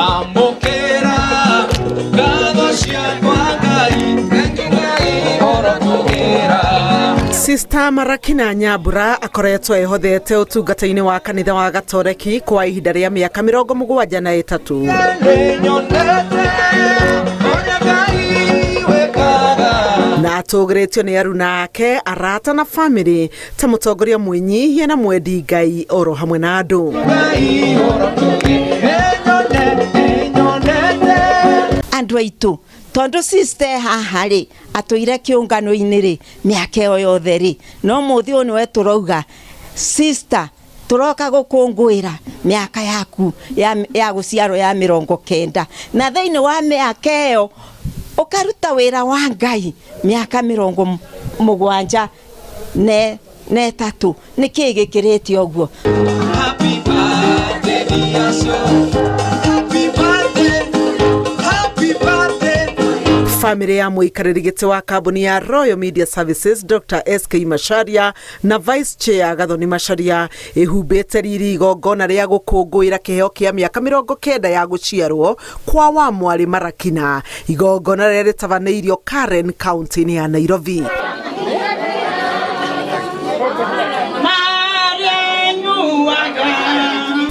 Amũkĩra ngatho ciakwa Ngai, thengiũ Ngai ũrotũgĩra. Sister Marakina Nyambura akoretwo ehothete ũtungata-inĩ wa kanitha wa Gatoreki kwa ihinda rĩa mĩaka 73. Nĩnyonete ũrĩa Ngai wĩkaga. Na atũgĩrĩtio nĩ aruna ake, arata na famĩlĩ ta mũtongoria mwĩnyihia na mwendi Ngai oro hamwe na andũ. Ngai ũrotũgĩra. Nĩnyonete. Andũ aitũ, tondũ sister haha rĩ, atũire kĩũngano-inĩ rĩ, mĩaka ĩyo yothe rĩ, no mũthĩ ũyũ nĩwe tũrauga, sister, tũroka gũkũngũĩra mĩaka yaku ya gũciarwo ya 90. Na thĩinĩ wa mĩaka ĩyo, ũkaruta wĩra wa Ngai mĩaka 73. Nĩ kĩĩ gĩkĩrĩte ũguo? Happy birthday, dear soul. Happy birthday, happy birthday. Famĩlĩ ya mũikarĩri gĩtĩ wa kambuni ya Royal Media Services Dr. SK Macharia na Vice Chair Gathoni Macharia ĩhumbĩte riri igongona rĩa gũkũngũĩra kĩheo kĩa mĩaka 90 ya gũciarwo kwa wa mwarĩ Marakina, igongona rĩrĩa rĩtabanĩirio Karen, kaunti-inĩ ya Nairobi.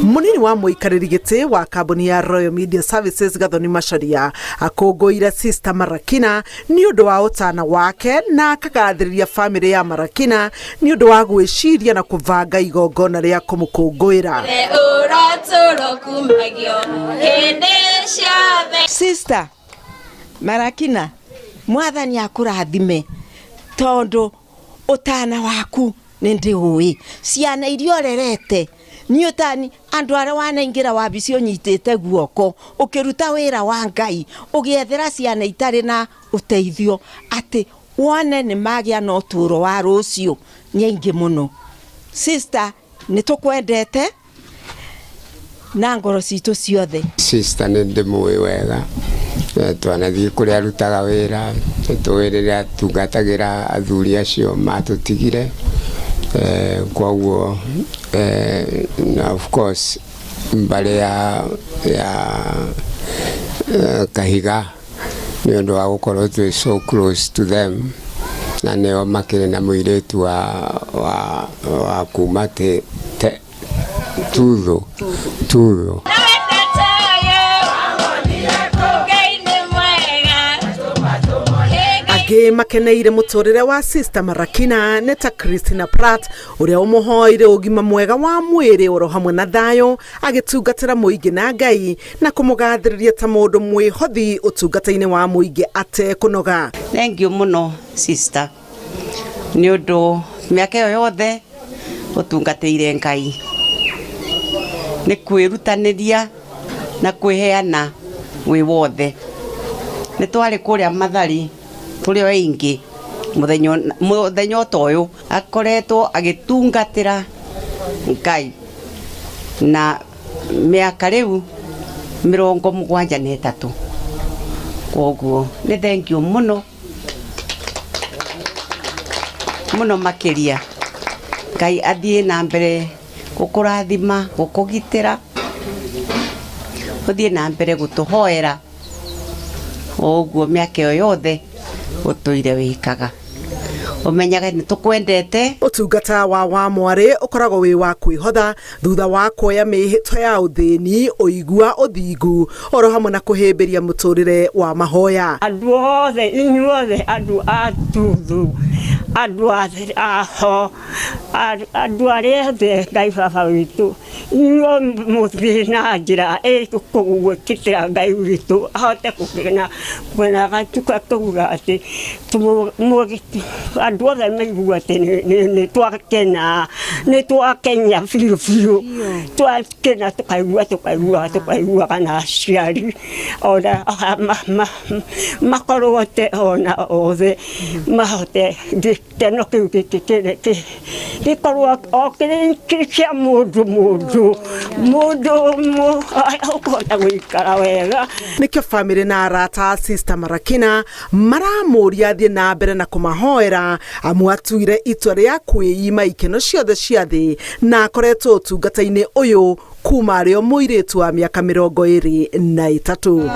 Munini wa mũikarĩri gĩtĩ wa kambuni ya Royal Media Services Gathoni Macharia akũngũĩire Sister Marakina nĩ ũndũ wa ũtana wake na akagathĩrĩria famĩlĩ ya Marakina nĩ ũndũ wa gwĩciria na kũbanga igongona rĩa kũmũkũngũĩra. Sister Marakina, mwathani akũrathime tondũ ũtana waku nĩ ndĩũĩ, ciana iria ũrerete nĩ ũtani, andũ arĩa wanaingĩra wabici ũnyitĩte guoko ũkĩruta wĩra wa Ngai, ũgĩethera ciana itarĩ na ũteithio atĩ wone nĩ magĩa na ũtũũro wa rũciũ nĩ aingĩ mũno. Sister, nĩ tũkwendete na ngoro citũ ciothe. Sister nĩ ndĩmũĩ wega, twanathiĩ kũrĩa arutaga wĩra, nĩtũĩ rĩrĩa atungatagĩra athuri acio matũtigire, koguo na of course mbarĩ ya Kahiga nĩ ũndũ wa gũkorwo twĩ so close to them, na nĩo makĩrĩ na mũirĩtu wa kuma Tuthu Tuthu. Angĩ makeneire mũtũrĩre wa Sister Marakina nĩ ta Christina Pratt ũrĩa ũmũhoire ũgima mwega wa mwĩrĩ oro hamwe na thayũ agĩtungatĩra mũingĩ na Ngai na kũmũgathĩrĩria ta mũndũ mwĩhothi ũtungata-inĩ wa mũingĩ atekũnoga. Thank you mũno sister nĩ ũndũ mĩaka ĩyo yothe ũtungatĩire Ngai, nĩ kwĩrutanĩria na kwĩheana wĩ wothe. Nĩ twarĩ kũrĩa Mathari tũrĩ o aingĩ mũthenya o ta ũyũ, akoretwo agĩtungatĩra Ngai na mĩaka rĩu 73. Koguo nĩ thank you mũno mũno makĩria. Ngai athiĩ na mbere gũkũrathima, gũkũgitĩra, ũthiĩ na mbere gũtũhoera o ũguo mĩaka ĩyo yothe ũtũire wĩkaga. Ũmenyage nĩ tũkwendete. Ũtungata wa mwarĩ ũkoragwo wĩ wa kwĩhotha thutha wa kuoya mĩhĩtwa ya ũthĩni, ũigua, ũthingu oro hamwe na kũhĩmbĩria mũtũrĩre wa mahoya. Andũ othe, inyuothe andũ a Tuthu, andũ aho, andũ arĩa othe Ngai baba witũ, inyuo mũthiĩ na njĩra ĩkũgwĩtĩkĩra Ngai witũ ahote kũgena kwena gatuka tuga atĩ andũ othe maigua atĩ nĩ twakena, nĩ twakenya biũ biũ, twakena tũkaigua tũkaigua tũkaiguaga na aciari ona makorwo te ona othe mahote. Gĩkeno kĩu gĩkorwo o kĩrĩ kĩa mũndũ mũndũ mũndũ ũkũhota gũikara wega. Nĩkĩo bamĩrĩ na arata a Sister Marakina maramũria athiĩ na mbere na kũmahoera, amu atuire itua rĩa kwĩima ikeno ciothe cia thĩ na akoretwo ũtungata-inĩ ũyũ kuma arĩ o mũirĩtu wa mĩaka 23.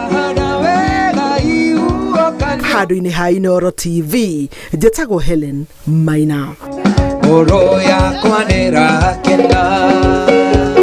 Handũ-inĩ ha Inooro TV, njĩtagwo Helen Maina. Ngoro yakwa nĩrakena.